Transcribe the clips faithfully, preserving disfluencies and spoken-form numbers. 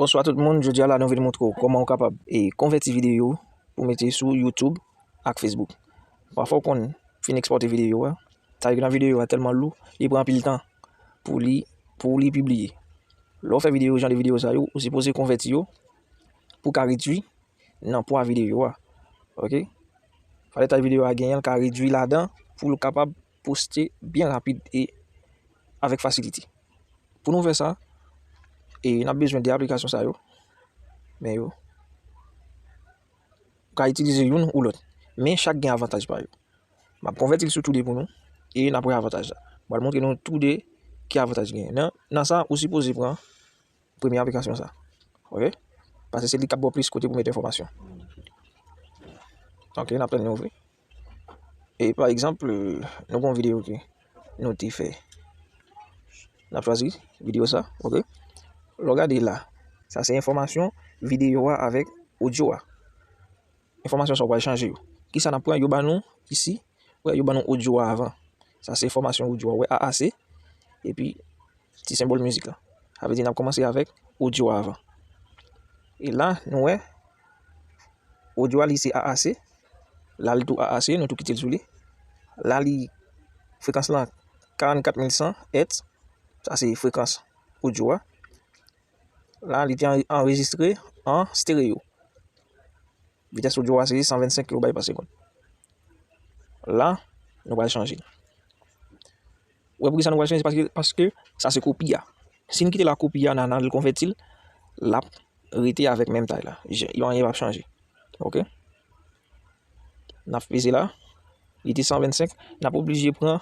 Bonswa tout moun, jodi a la nou vin montre w kòman w kapab e konvèti videyo pou mete sou YouTube ak Facebook. Pafwa w konn fin ekspòte videyo a, sa vle di nan videyo a tèlman lou, li pran anpil tan pou li pou li pibliye. Lè w fè videyo, jan de videyo sa yo, ou sipoze konvèti yo pou ka redui nan pwa videyo a. Oke? Fale tay videyo a genyen, l ka redui ladan pou l kapab poste byen rapid e avèk fasilite. Pou nou fè sa, e n ap bezwen de aplikasyon sa yo. Men yo. Ou ka itilize youn ou lòt. Men chak gen avantaj pa yo. M ap konvèti l sou toude pou nou. E n ap wè avantaj la. M pral montre nou toude ki avantaj genyen. Nan, nan sa, ou sipoze pran premye aplikasyon sa. Oke? Paske se li k ap ba w plis kote pou mete enfòmasyon. Oke, n ap tann li ouvri. E pa egzanp, nou gen yon videyo ke nou te fè. N ap chwazi videyo sa, oke? Lè w gade la, sa se enfòmasyon videyo a avèk odyo a. Enfòmasyon sa w pral chanje yo. Kisa n ap pran? Yo ba nou isi, wè, yo ba nou odyo a avan. Sa se enfòmasyon odyo a, wè, A A C, epi ti senbòl mizik la. Sa vle di n ap kòmanse avèk odyo a avan. E la, nou wè, odyo a li se A A C, la li tou A A C, nou tou kite l sou li. La li, frekans lan karannkat mil san hertz, sa se frekans odyo a. La li te an-, anrejistre an stereo. Vitès odyo a se san vennsenk kilobay pa segonn. La, nou pral chanje l. Wè poukisa nou pral chanje, paske, paske sa se kopi a. Si n kite l ak kopi a, n a, n al konvèti l, l ap rete avèk menm tay la. Je, yo anyen p ap chanje. Oke? N ap peze la. Li te san vennsenk. N ap oblije pran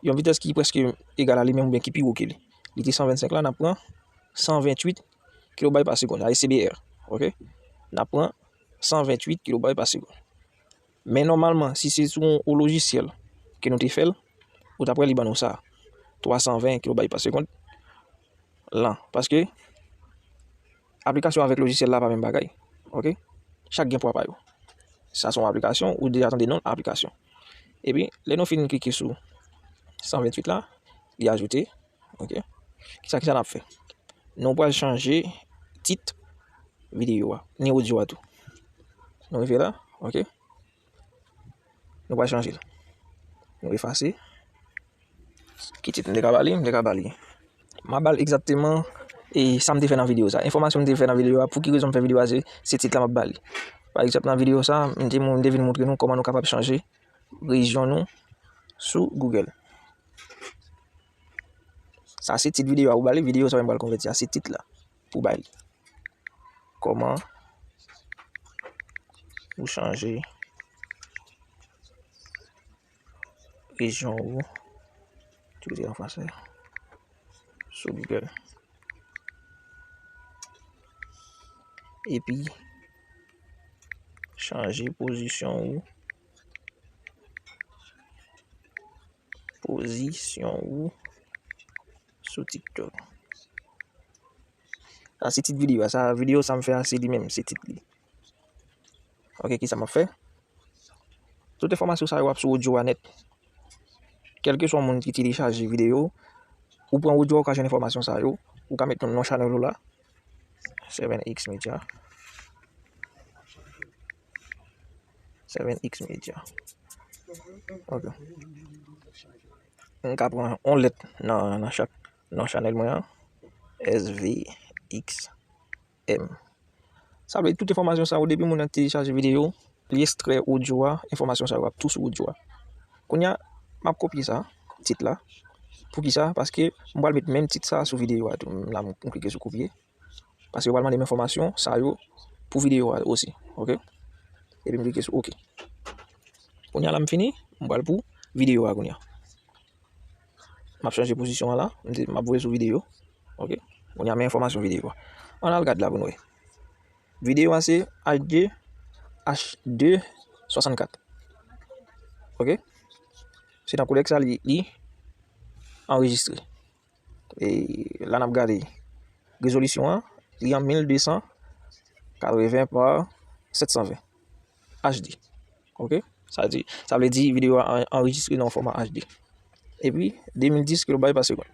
yon vitès ki prèske egal a li menm oubyen ki pi wo ke li. Li te san vennsenk la, n ap pran san venntuit kilobay pa segonn, sa se C B R, oke? N ap pran san venntuit kilobay pa segonn. Men nòmalman, si se sou yon lojisyèl ke nou te fè l, ou t ap wè li ban nou sa, twa san ven kilobay pa segonn. Lan, paske aplikasyon avèk lojisyèl la pa menm bagay. Oke? Chak gen pwa pa yo. Sa se yon aplikasyon, ou deja tande non l, aplikasyon. Epi, lè nou fin klike sou san venntuit la, li ajoute. Oke? Kisa, kisa n ap fè? Nou pral chanje tit videyo a, ni odyo a tou. Nou rive la, oke? Nou pral chanje l. Nou efase. Ki tit m te ka ba li? M te ka ba li. M ap ba l egzakteman e sa m te fè nan videyo sa. Enfòmasyon m te fè nan videyo a, pou ki rezon m fè videyo a, se, se tit la m ap ba li. Pa egzanp, nan videyo sa, m te, m te vin montre nou kòman nou kapab chanje rejyon nou sou Google. Sa se tit videyo a ou ba li, videyo sa m pral konvèti a, se tit la pou ba li. Kòman ou chanje rejyon ou, tu peux dire en français, sou Google. Epi, chanje pozisyon ou, pozisyon ou sou TikTok. Sa se tit videyo a. Sa, videyo sa m fè a, se li menm, se tit li. Oke, kisa m ap fè? Tout enfòmasyon sa yo ap sou odyo a nèt. Kèlkeswa moun ki telechaje videyo, ou pran odyo a, ou ka jwenn enfòmasyon sa yo, ou ka met non, non chanèl ou la. Seven X Media. Seven X Media. Ok. M ka pran yon lèt nan, nan chak non chanèl mwen an. S V X M. Sa vle di tout enfòmasyon sa yo, depi moun nan telechaje videyo, li ekstrè odyo a, enfòmasyon sa yo ap tou sou odyo a. Kounye a, m ap kopye sa, tit la. Poukisa? Paske m pral met menm tit sa sou videyo a tou. La, m klike sou kopye. Paske yo pral mande m enfòmasyon sa yo pou videyo a osi. Ok? Epi m klike sou ok. Kounye a la m fini, m pral pou videyo a kounye a. M ap chanje pozisyon an la, m di, m ap voye sou videyo. Ok? Kounye a men enfòmasyon videyo a. Ann al gad la pou n wè. Videyo a se H D, H D swasannkat. Ok? Se nan koulè sa li, li anrejistre. E la n ap gade rezolisyon an, li an mil de san katreven pa sèt san ven H D. Ok? Sa di, sa vle di videyo a an-, anrejistre nan yon fòma H D. Epi, de mil dis kilobay pa segonn.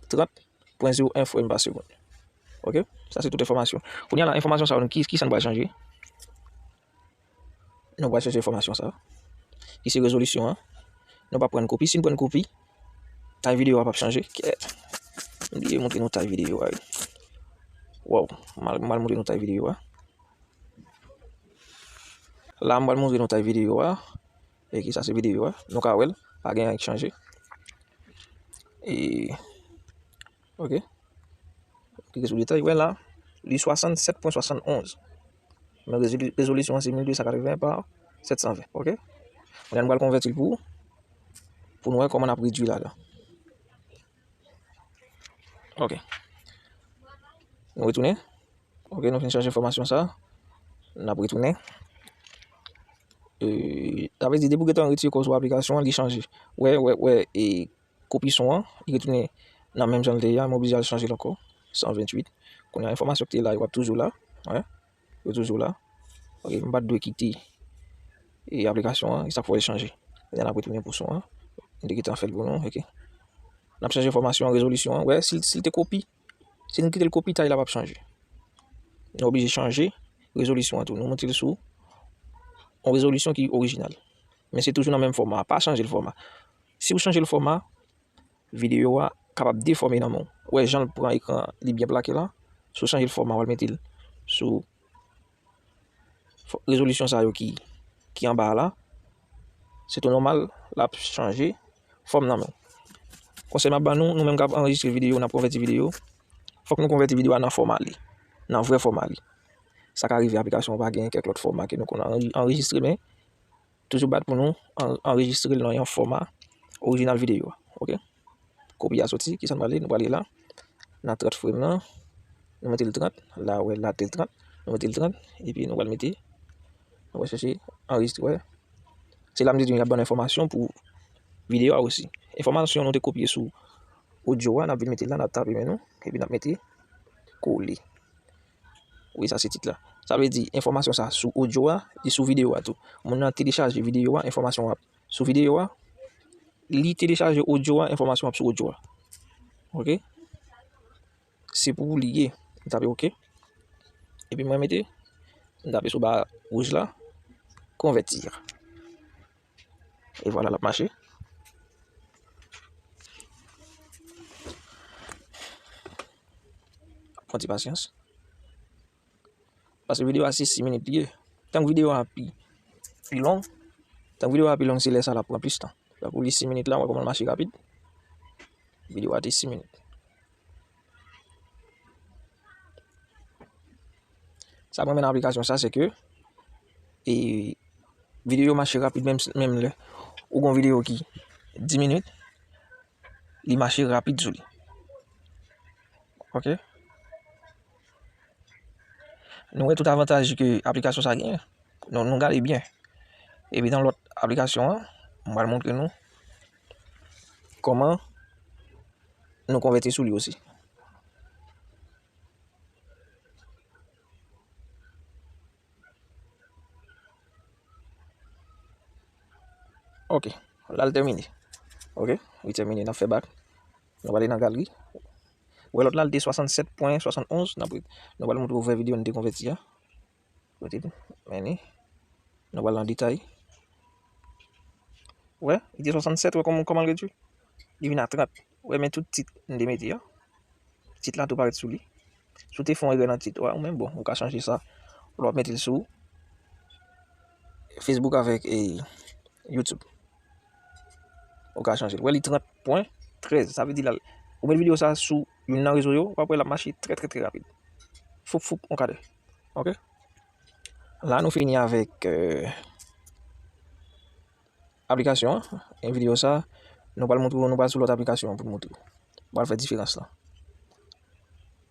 Trant pwen zewo en frame pa segonn. Ok? Sa se tout enfòmasyon. Kounye a la, enfòmasyon sa yo, ki, ki sa n pral chanje? Nou pral chanje enfòmasyon sa. Ki se rezolisyon an. Nou p ap pran kopi. Si n pran kopi, tay videyo a p ap chanje. Kèt. M bliye montre nou tay videyo a, wi. Wow. M al, m al montre nou tay videyo a. La, m pral montre nou tay videyo a. E ki sa se videyo a. Nou ka wè l. Pa gen anyen ki chanje. E, ok. Klike sou detay. Wè la, li swasannsèt pwen swasannonz. Men rezoli-, rezolisyon an se mil de san katreven pa sèt san ven. Ok? Kounye a nou pral konvèti l pou, pou nou wè kòman n ap redui ladan. Ok. Nou retounen. Ok, nou fin chanje enfòmasyon sa. N ap retounen. E, sa vle di, depi w gentan retire kò w sou aplikasyon an, li chanje. Wè, wè, wè, e kopi son an, li retounen nan menm jan l te ye a, m oblije al chanje l ankò. San venntuit. Kounye a, enfòmasyon ki te la yo ap toujou la. Wè. Yo toujou la. Ok, m pa t dwe kite, e, aplikasyon an, e sa k fè l chanje. Kounye a n ap retounen pou son an. M te gentan fè l pou nou, ok. N ap chanje enfòmasyon an, rezolisyon an. Wè, si l, si l te kopi, si n kite l kopi, tay la p ap chanje. Nou oblije chanje rezolisyon an tou. Nou monte l sou yon rezolisyon ki orijinal. Men se toujou nan menm fòma a. Pa chanje l fòma. Si w chanje l fòma, videyo a kapab defòme nan men w. Ou wè jan l pran ekran an, li byen plake la. Si w chanje l fòma, w al mete l sou fò-, rezolisyon sa yo ki, ki anba a la. Se tou nòmal, l ap chanje fòm nan men w. Konsèy m ap ban nou, nou menm k ap anrejistre videyo, n ap konvèti videyo, fòk nou konvèti videyo a nan fòma li, nan vrè fòma li. Sa ka rive aplikasyon an pa gen kèk lòt fòma ke nou konn anre-, anrejistre, men toujou bat pou nou an-, anrejistre l nan yon fòma orijinal videyo a. Ok? Kopi a soti, kisa n prale? Nou prale la. Nan trant frame nan, nou mete l trant. La, ou wè, la te trant. Nou mete l trant. Epi nou pral mete, nou pral chèche anrejistre, wè. Se la m te di nou y ap ban nou enfòmasyon pou videyo a osi. Enfòmasyon nou te kopye sou odyo a, n ap vin mete l la, n ap tape men nou, epi n ap mete kole. Wi, sa se tit la. Sa vle di, enfòmasyon sa sou odyo a, li sou videyo a tou. Moun nan telechaje videyo a, enfòmasyon ap sou videyo a. Li telechaje odyo a, enfòmasyon ap sou odyo a. Ok? Se pou li ye. M tape ok. Epi mwen mete, m tape sou ba wouj la, konvèti. E vwala, l ap mache. Pran ti pasyans. Paske videyo a se sis minit li ye. Tank videyo a pi, pi long, tank videyo a pi long, se lè sa l ap pran plis tan. Tankou li sis minit la, w wè kòman l mache rapid. Videyo a te sis minit. Sa k renmen nan aplikasyon sa, se ke, e, videyo mache rapid, menm, menm lè ou gon videyo ki dis minit, li mache rapid sou li. Ok? Nou wè tout avantaj ke aplikasyon sa genyen. Nou, nou gade byen. Epi nan lòt aplikasyon an, m pral montre nou kòman nou konvèti sou li osi. Ok, la l tèmine. Ok, li tèmine, n ap fè bak. Nou prale nan galri. Wè lòt la, l te swasannsèt pwen swasannonz, n ap, nou pral montre w vrè videyo n te konvèti a. Kote l? Men li. Nou pral nan detay. Wè, li te swasannsèt, wè kòman, kòman l redui? Li vin a trant. Wè, men tout tit m te mete a. Tit la tou parèt sou li. Si w te fè yon erè nan tit ou a, ou menm, bon, ou ka chanje sa. Lè w ap mete l sou Facebook avèk, e, YouTube. Ou ka chanje l. Wè, li trant pwen trèz. Sa vle di la, ou met videyo sa sou youn nan rezo yo, w ap wè l ap mache trè, trè, trè rapid. Foup, foup, on kadè. Ok? La, nou fini avèk, euh, aplikasyon an. E videyo sa, nou pral montre w, nou pral sou lòt aplikasyon an pou n montre w. Nou pral fè diferans lan.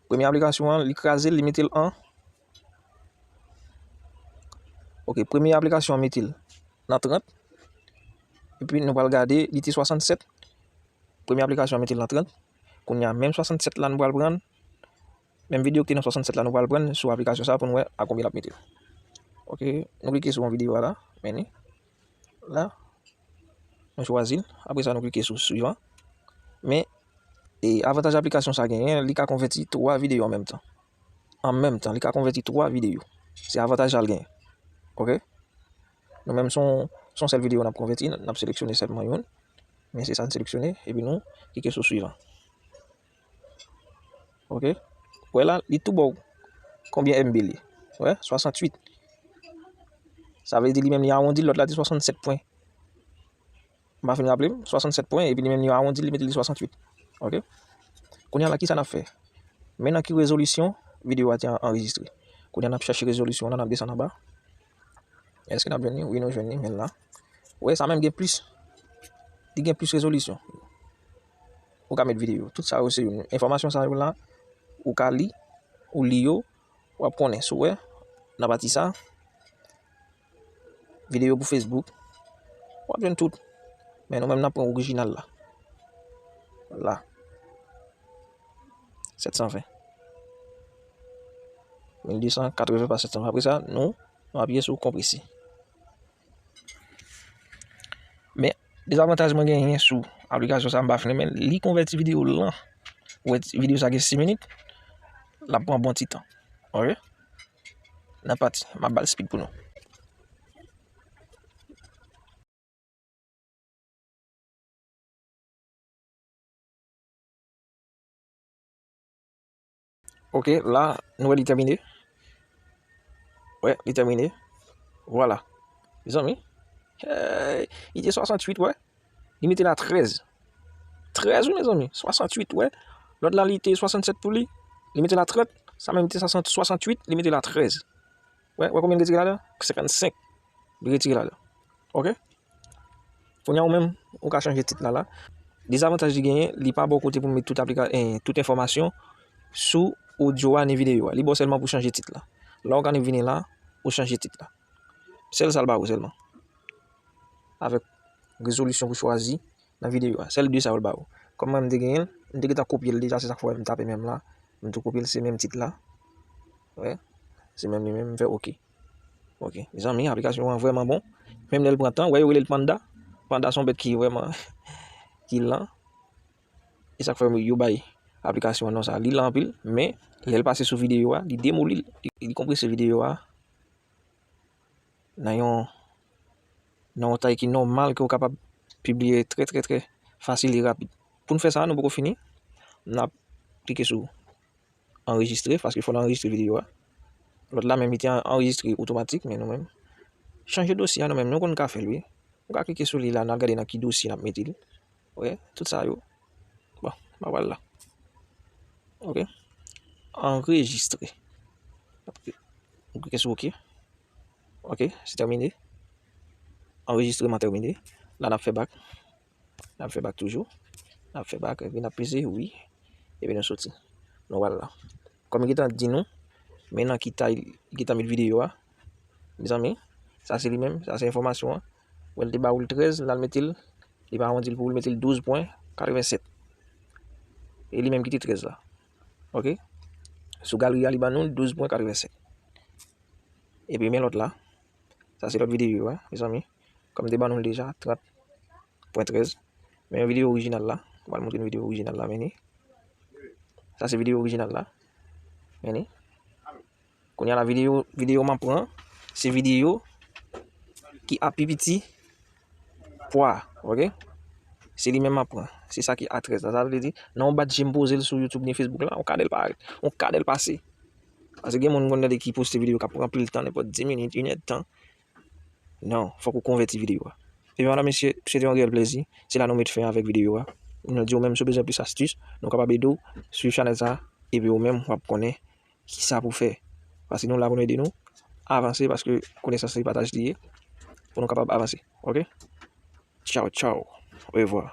Premye aplikasyon an, li kraze l, li mete l an. Ok, premye aplikasyon an mete l nan trant. Epi nou pral gade, li te swasannsèt. Premye aplikasyon an mete l nan trant. Kounye a, menm swasannsèt la nou pral pran. Menm videyo ki te nan swasannsèt la nou pral pran sou aplikasyon sa pou n wè a konbyen l ap mete l. Ok, nou klike sou yon videyo a la, men li. La, nou chwazi l. Apre sa, nou klike sou swivan. Men, e avantaj aplikasyon sa genyen, li ka konvèti twa videyo an menm tan. an menm tan, li ka konvèti twa videyo. Se avantaj sa l genyen. Oke? Nou menm, se yon, se yon sèl videyo n ap konvèti, n ap seleksyone sèlman youn. Men se sa n seleksyone, epi nou klike sou swivan. Oke? Wè la, li tou ba w konbyen M B li. Wè, swasanntuit. Sa vle di li menm li awondi, lòt la te swasannsèt pwen. M pa fin raple m, swasannsèt pwen, epi li menm li awondi, li mete li swasantuit. Oke? Kounye a la, ki sa n ap fè? Men nan ki rezolisyon videyo a te an-, anrejistre. Kounye a, n ap chèche rezolisyon an, n ap desann anba. Èske n ap jwenn li? Wi, nou jwenn li, men la. Wè, sa menm gen plis. Li gen plis rezolisyon. Ou ka met videyo. Tout sa yo se youn. Enfòmasyon sa yo la, ou ka li, ou li yo, w ap konnen. Si w wè, nan pati sa, videyo pou Facebook, w ap jwenn tout. Men nou menm, n ap pran orijinal la. La. Sèt san ven. Mil de san katreven pa sèt san ven. Apre sa, nou, nou apiye sou konprese. Men, dezavantaj mwen genyen sou aplikasyon sa, m pa fin renmen l, li konvèti videyo lan. Ou wè, videyo sa gen sis minit, l ap pran bon ti tan. Oke? N ap pati, m ap ba l speed pou nou. Oke, la, nou wè li tèmine. Wè, li tèmine. Vwala. Mezanmi. Hey, li te swasantuit, wè. Li mete l a trèz. Trèz, wi, mezanmi. Swasantuit, wè. Lòt la, li te swasannsèt pou li. Li mete l a trant. Sa menm, li te swasantuit, li mete l a trèz. Wè, wè konbyen li retire ladan? Senkannsenk. Li retire ladan. Oke? Kounye a ou menm, ou ka chanje tit la la. Dezavantaj li genyen, li pa ba w kote pou met tout aplika-, eh, tout enfòmasyon sou odyo a ni videyo a. Li ba w sèlman pou chanje tit la. Lè w gade vini la, ou chanje tit la. Sèl sa l ba w sèlman. Avèk rezolisyon pou chwazi nan videyo a. Sèl de sa yo l ba w. Kòm mwen m te genyen l, m te gentan kopye l deja, se sa k fè w wè m tape menm la. M tou kopye l, se menm tit la. Wè. Se menm li menm, m fè oke. Oke. Mezanmi, aplikasyon an vrèman bon. Menm lè l pran tan, wè yo rele l Panda. Panda se yon bèt ki vrèman, ki lan. E sa k fè yo bay aplikasyon an non sa. Li lan anpil, men lè l pase sou videyo a, li demoli l. Li, li konprese videyo a nan yon, nan yon tay ki nòmal ke w kapab pibliye trè, trè, trè fasil e rapid. Pou n fè sa, nou poko fini. N ap klike sou anrejistre, paske fò n anrejistre videyo a. Lòt la menm, li te an-, anrejistre otomatik, men nou menm. Chanje dosye a, nou menm, nou konn ka fè l, wi. Nou ka klike sou li la, n al gade nan ki dosye n ap mete l. Oke, tout sa yo. Bon, m ap al la. Oke. Anrejistre. Nou klike sou oke. Oke, se tèmine. Anrejistreman tèmine. La, n ap fè bak. N ap fè bak toujou. N ap fè bak, epi n ap peze wi. Epi nou soti. Nou pral la. Kòm li gentan di nou, men nan ki tay li gentan met videyo a. Mezanmi, sa se li menm, sa se enfòmasyon an. Wè, l te ba ou l trèz, l al mete l, li pa awondi l pou ou, l mete l douz pwen katrevennsèt. E li menm ki te trèz la. Oke? Sou galri a, li ban nou douz pwen katrevennsèt. Epi men lòt la. Sa se lòt videyo a, mezanmi. Kòm m te ban nou l deja, trant pwen trèz. Men videyo orijinal la. Mwen pral montre nou videyo orijinal la, men ni. Sa se videyo orijinal la. Men ni. Kounye a la, videyo, videyo m ap pran, se videyo ki ap pi piti pwa, oke? Se li menm m ap pran. Se sa ki a trèz la. Sa vle di, nan yon bat je m poze l sou YouTube ni Facebook la, yon kadèl parèt. Yon kadèl pase. Paske gen moun m konn tande ki poste videyo k ap pran anpil tan, nenpòt dis minit, inèdtan. Non, fòk ou konvèti videyo a. Ebyen, medam, mesye, se te yon reyèl plezi. Se la nou met fen avèk videyo a. Nou di w menm, si w bezwen plis astis, nou kapab ede w. Swiv chanèl sa a, epi ou menm, w ap konnen kisa pou fè. Paske nou la pou nou ede nou avanse, paske konesans se pataj li ye, pou nou kapab avanse. Oke? Tchaw, tchaw. Orevwa.